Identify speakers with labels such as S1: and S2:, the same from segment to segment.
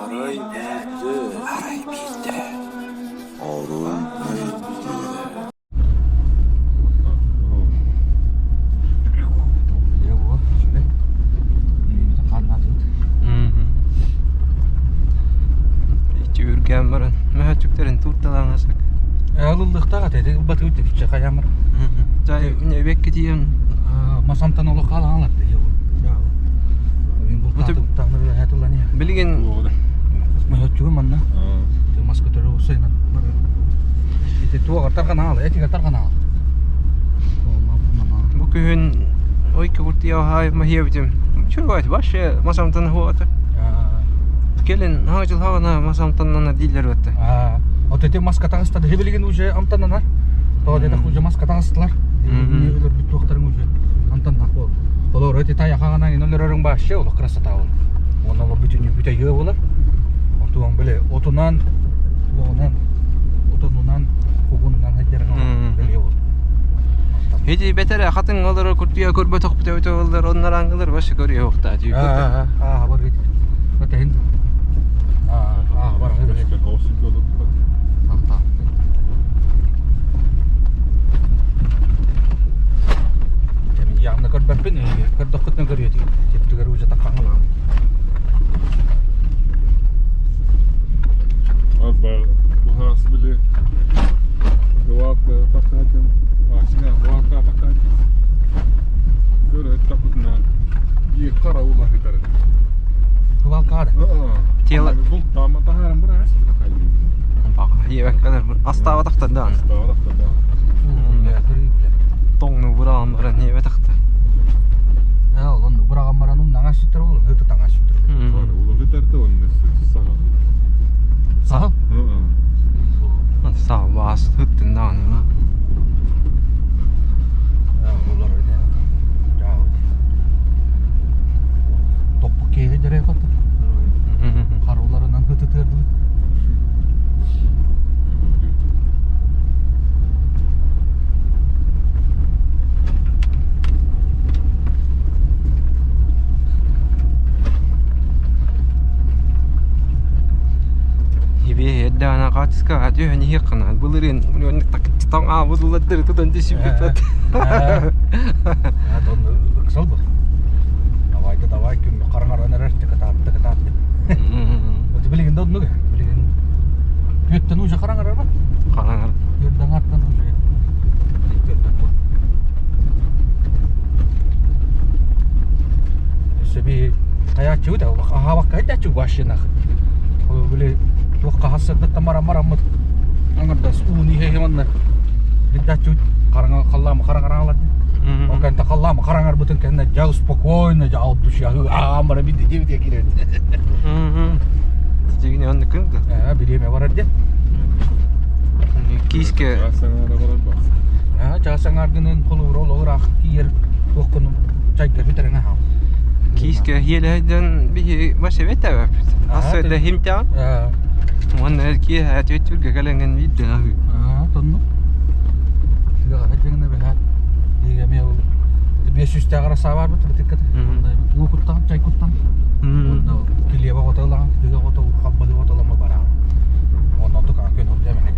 S1: Арай биирдэ Арай биирдэ Арай биирдэ
S2: Иччи үргээн баран мөһөөччүктэрин туурталаан асак.
S3: Ылыллыахтаах этэ, ити ылбатыбыт дии хайаан баран.
S2: Жай эбекке тиийэн
S3: Масамтан олох хаалаалар
S2: билигин
S3: Мөһөөччүгү манна мас көтөрү усайынан ити туоҕар тарҕанаал этигэр тарҕанаал
S2: бу күһүн ой куртуйа маһиэбитим чугас вообще масамтан хуата келин хаҥа хаҕана масамтаннана дииллэр этэ
S3: Вот эти маска таҥастар билигин уже амтананар. Тоҕо диэтэх уже маска таҥастылар. Өлөрбүт туохтарыҥ уже амтаннах буол. Олор эти тайахаҕынан ин өлөрөрүҥ вообще олох красота ол. Уонна ол бүтүннүү бүтэйиэ буолар. Отуон били отунан, туоҕунан, отонунан, угунунан сылдьарыҥ бэлиэ буол.
S2: Ити бэтэрэ хатыҥ олорор куртуйа көрбөтөхпүт эбитэ буоллар оннор ангылар вообще көрүө уохтаа
S3: Аа, аа, бар гит. Өтөһүн. Аа, аа, бар Ахта. Кэмин яғына көрбөппүн, көрдөххүтүнэ көрүөтү. Типтигэр уже таххаҥалаам.
S4: Арба бухаас били Хываакка таххаатын Аасина хываакка таххаатын Көрө таххытына биир хара ула сытар
S3: Хываакка
S2: Тело
S4: Бултаама таһааран быраас
S2: Астаабатахтар даҕаны.
S4: Астаабатахтар даҕаны.
S2: Тоҥну быраҕан баран иэбэтахтар.
S3: Ээ, ол оннук быраҕан баран умнаҥа сүттэр ол ыты таҥа сүттэр.
S4: Ула сытар да онно саһыл.
S3: Саһыл?
S2: Саһыл баас ыттын даҕаны.
S3: Олор Топпу киэһэ дьэрэ хоту. Харуларынан ытытыардыбыт.
S2: Ибиэ эрдэҕинэ хаачыска түһэн иһиэххинэ былырыын таҥ аабытыллардыр тутан түсүбүппэт.
S3: Ыксал был. Давай да давай күн хараҥаран эрэр тыкытаатты кытаатты. Билигин да оннук билигин Күөттэн уже хараҥарар ба?
S2: Хараҥар.
S3: Күөрдэн артан уже. Өссө би хайааччыбыт аһаабакка хайдааччы вообще нах. Били туох хаһас сырдыттан баран бараммыт аңырдас ууну иһэ манна виддааччыбыт хараҥа халлаама хараҥараалар. Ол кэнтэ халлаама хараҥарбытын кэннэ дьэ спокойно дьэ от души аам бара бидди диэбит киирэн.
S2: Дьигини оннукун да.
S3: Ээ бириэмэ барар диэн.
S2: Кииске
S3: Аа чаас аҥааргынан холобура олоҕур аах тиийэр туоххун чайга бүтэрэн аһаал.
S2: Кииске хиэлэһэйдэн биһи вообще бэтэбэппит. Ассыда химтян. Уонна киэһэ түөттүүргэ кэлэҥҥин биирдэ аһыы.
S3: Аа тонну. Тыаҕа дьиҥинэ бэһээт. Биһиги эмиэ ол биэс сүүстээх арасаа баарбыт бытыкката. Уу куттаҕын, чай куттаҕын. Уонна килиэбэ хотолаҕын, тыга хотол, халбаһыы хотоломо бараҕын. Онно тукаҕа күн урдэ эмэһэ.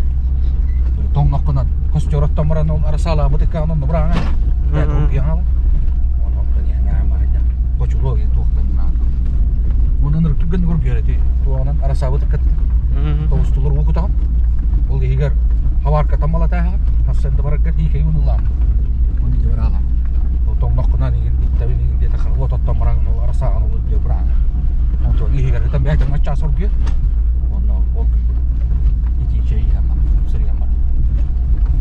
S3: Тоҥноххунан костер баран ол арасаалаабыт ыккаҕын онно быраҕаҥа. Бэт ургуйаҥа. Онно Хочулуок туохтан Онон ырыктык ургуйар эти туоҕунан арасаабыт ыккат тоҕустулар уу кутаҕын. Ол иһигэр хабарка таммалатааһа хассан да барарга тиикэй унуллаам. Оны дьэ бараалаам. Ол тоҥноххунан иһин иттабин иһин диэтэ харылыа тоттон баран ол арасааҕын ол диэ быраана. Онтон иһигэр ытан бэйэтин аччаас оргуйар. Онно ол итии чэй иһэн баран, сырыйан баран.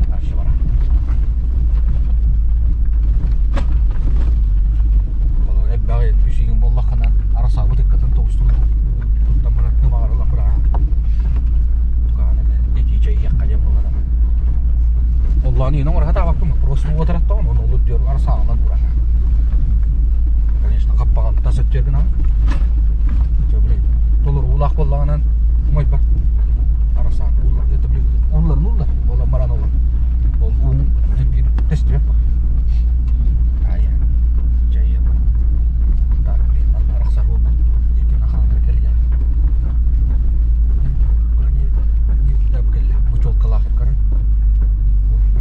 S3: Дальше баран. Ол элбэҕи үсүгүн буоллаххына арасаабыт ыккатын тоҕустун туттан баран ымаҕарылан быраҕаһын. Тукаан эмэ итии чэй иһиэххэ диэн буоллаҕына. Оллоон иин оҥоро сатаабаппын, просто уотараттаҕын, оны олут диор арасааҕынан ураһа. Конечно, хаппаҕын тас өттүөр гынаҕын. Толору уулаах буоллаҕынан